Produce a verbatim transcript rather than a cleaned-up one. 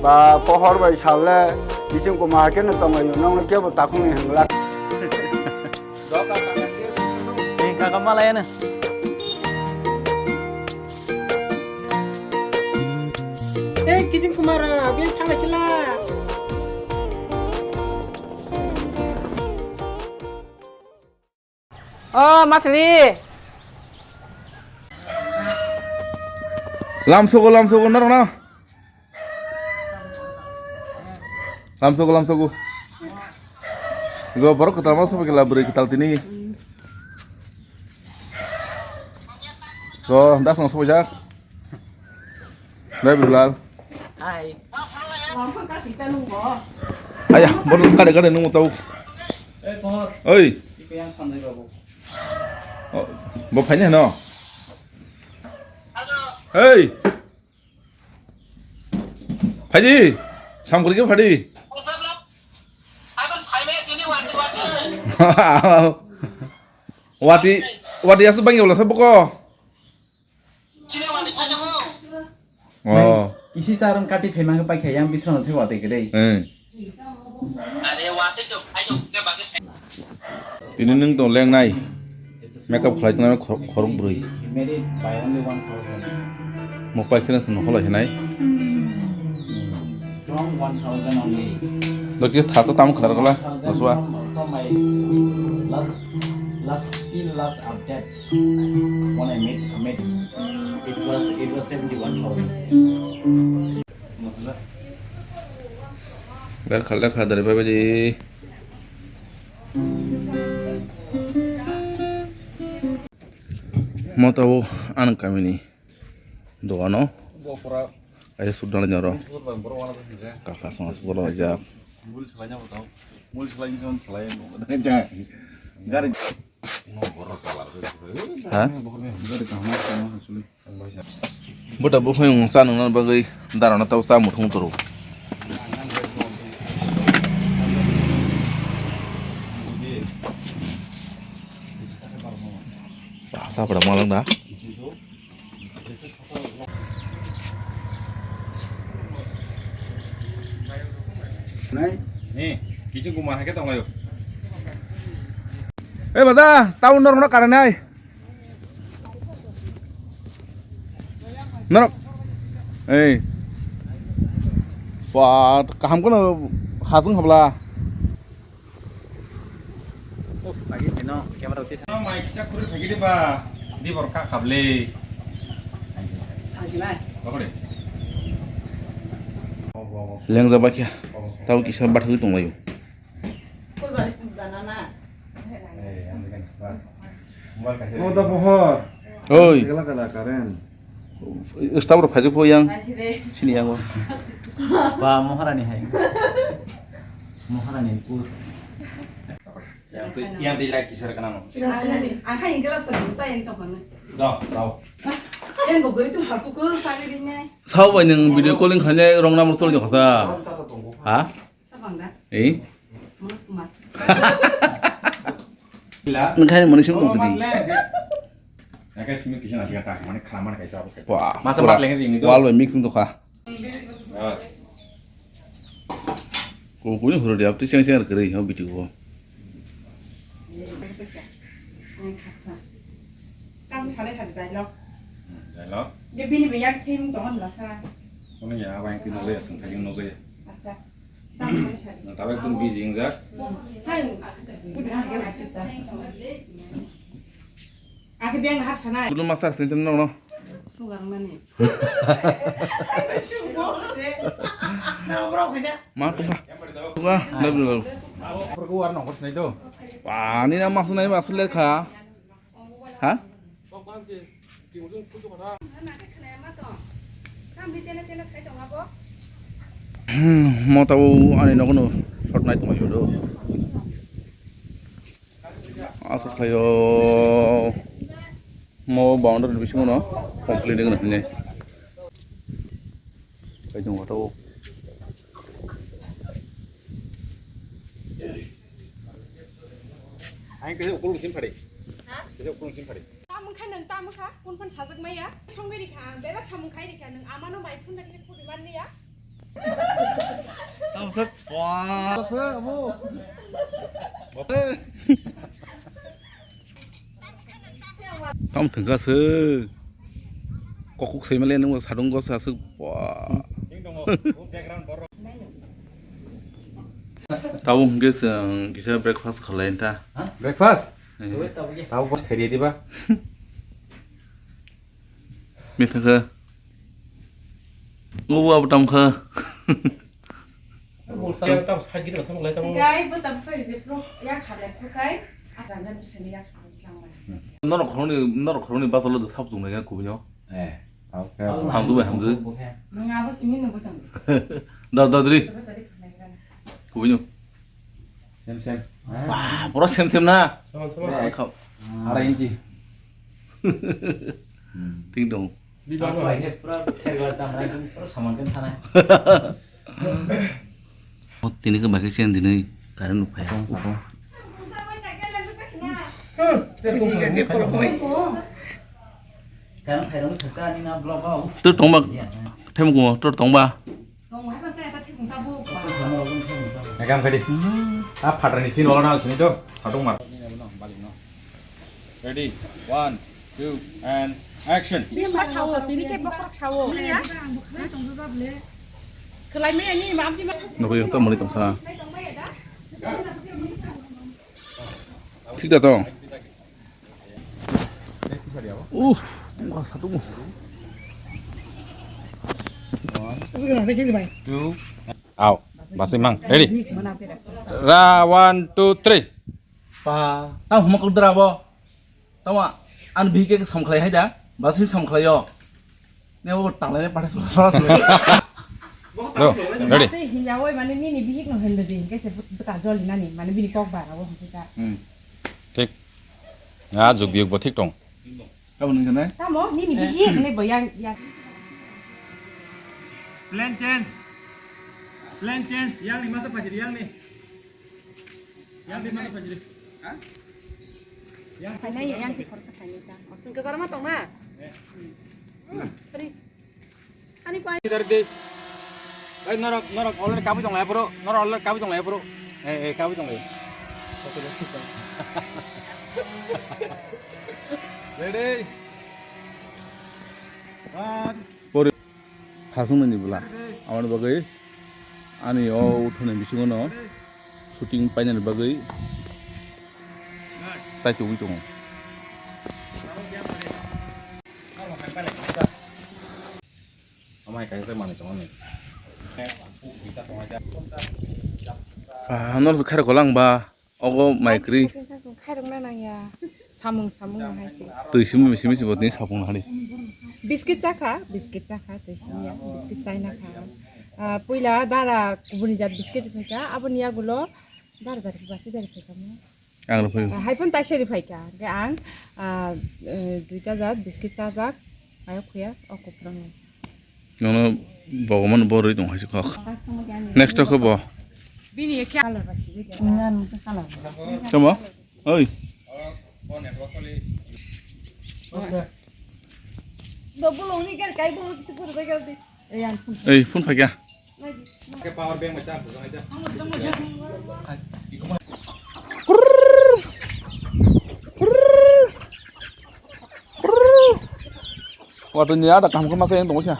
Ba pohor bai sal le, kiching kuma hakhe no tonglaio, nokno kebo takhuk ni hwnglak. Ni kaka malai ano. Ei, kiching kuma ra, abin thanglai sila. O, Mathri. Lamsogo, lamsogo, norok no. Lamsogo, lamsogo. Go borok kwtal ma sobo kela bwrwi kwtal tini. Go das no sobo jak. Dai Bilal. Hai. Aya, bono kade kade nung tau. Eh, Pohor. Oi. Iko yang Sanjay Babu. Oh, bo phaini hano. Hei. Phaidi. Samkri ke phadi. Wati, wati asuk bang yola sa boko. Oh. Kisi sarung kati phema khe paikha yang bisrano thai wati kre. Eh. Tini nung to lengnai. Makeup khlai tongna khor-, khorok bwrwi. Mo paikha na sung holai hinai. From one thousand only. Dokje thasa tam khnar kala. One thousand. Laswa. From, from my last, last, till last update. When I made, made it was, it was seventy-one thousand. Lekha, lekha dari babaji. Motabo ang kamini dogano. Ayo sudana nyoro. Kaka sama sekolah aja. Mul salai nya botau. Mul salai nya salai. Gari. Ha? Buta buphang cha nungna bagwi darano tau cha muthung turu. Ba, cha pura malang da. Ni, kiching kuma hai khe tonglaio. Ei baja, tau norokno karanai. Norok. Ei. Ba, kaham kono hasung habla. Uf, lagi tino camera uti sa. Mai kicha khuri phagi di ba. Di bor ka khable. Thangsinai. Bakore. Lengja bakya. Tau kisa bathagwi tonglaio. Kul balis dana na. Mo da bohor. Oi. Segala kada karen. Stabro phajak pho yang. Sini yang. Ba Maharani hai. Maharani pus. Yang tu, yang tu ilai kisar kana no. Ang hai glass ko sa yang to hone. Do, do. Yang go gori tum kasu ko sa gori nai. Sao bai nang video calling khanya wrong number sori khasa. Ha? Sabang da? Eh? Mas mat. Nang khai mani sim tong sidi. Nang khai simi kisa nasi kata mani khana mani kaisa apa. Wah. Masa mat lengri ini tu. Wal bai mix tu kha. Ko kuni horo dia tu siang siang kere ha video. Tam salai salai dialogue. Dialogue. Dia bini banyak sim tongon basa. Kono ya apa yang kini saya sengkajing no saya. Acha. Nang tabuk tong busy wngjak. Hai. Aku biang har sanai. Kudu master sinten no no. Sugar mani. Ma tuka. Tuka. Nabi lalu. Perku warna kos nai do. Pani na maksud nai maksud lekha. Ha? Hmm, mo tabo ani nogo no shot nai tongma jodo. Asa khlaio. Mo boundary bisingo no complete wngna hinwi. Kaijong watao. Ang kaisa ukulung sim phari. Ha? Kaisa ukulung sim phari. Tamung kha nang tamung kha, kun phan sajak maya. Thongwi rikha ang, bebak samung khai rikha nang amano mai phun nang phuri man niya. Tamo sak. Wah. Sak sak, amo. Tamo thwngkha se. Kokuk saimale nung sadung go sa se. Wah. Tabuk hwnkhe chwng kisa breakfast khlai ta. Breakfast? Eh. Tabuk bos khairi diba? Mithakha. Obo abo tamkha. Gai bo tam phai je pro ya khale pro kai. Adan jan bisani yak song lang. Norok khoroknwi, norok khoroknwi basalo do sap chungnai kha kubunyo. Eh, okay. Hamjwk bai hamjwk. Nang abo simi no butang. Da, da, dri. Kubunyo. Sem, sem. Wah, pura sem, sem na. Sama, sama. Ang kha. Arai inchi. Ting dong. Di ba. Ang sai ke pura kherwal ta hai, pura saman kan thana. Oh, tini ke bagi sen dini current upai. Current hai rong thaka ni na block ba. Tu tong ba. Iya, iya. Themu ko, tu tong ba. Tong hai ba sai ta thik ta bu. Ekam kadi. Ah, phatar ni sin wala na sini to. Phatung mar. Ready, one, two, and action. Bini ma sawo, bini ke bokrok sawo. Khlai me ani mam ti ma. Nugwi ta mani tongsa. Thik da tong. Uff, tongkha sa tongo. Two. Aw, basing mang. Ready? Ra, one, two, three. Pa, tamo huma kudra bo. Tamo an bihik ke samkhlai hai da. Basing samkhlai yo. Ne bo tanglai pathai sura sura sura. No, ready? Basing hinya woi mane nini bihik no hende din ke se buta joli nani mane bini kok bara wo hukita. Hmm. Thik. Ah, juk biyuk bo thik tong. Tamo nung sanai? Tamo, nini bihik ne bo yang, yang. Plan change. Plan change. Yang ni masa pajiri yang ni. Yang ni masa pajiri. Hah? Yang. Phainai yang ti khoroksa phainai ta. Osung kejar ma tong na. Eh. Tadi. Ani pai. Idhar de. Ei, norok, norok already kabui tong lai, bro. Norok already kabui tong lai, bro. Eh, eh, kabui tong lai. Ready? One. Pori. Khasung nani bula. Amar bagwi. Ani o uthuni bisingo no. Shooting painani bagwi sai tugwi tongo. Amai kaisa manwi tongo ni. Ah, nor khairok lang ba. Ogo mai kwrwi. Khairok na nang ya. Samung samung hai se. Twi simi simi simi botni sapung hari. Biscuit chakha, biscuit chakha twi simi ya. Biscuit chaina kha. Ah, puila dara kubuni jat biscuit phaikha, aboni yagulo dara dara basi dara phaikha mo. Ang rw phaio. Ah, hai phano taisa ri phaikha. Hwnkhe ang, ah, eh, duita jat biscuit chajak, ayok khuya, o kuphrang. Nono bogoman bo rwi tong hai se kok. Next to khe bo. Bini khe color ba sijak ya. Ngan khe color. Somo? Oi. Do bolong ni gar kai bolong kisi photo bai gal di. Ei, ang phone. Ei, phone phaikha. Nai di. Ke power bank ma charge jang aja. Watui ni ada kaham khe masa yang tongkha.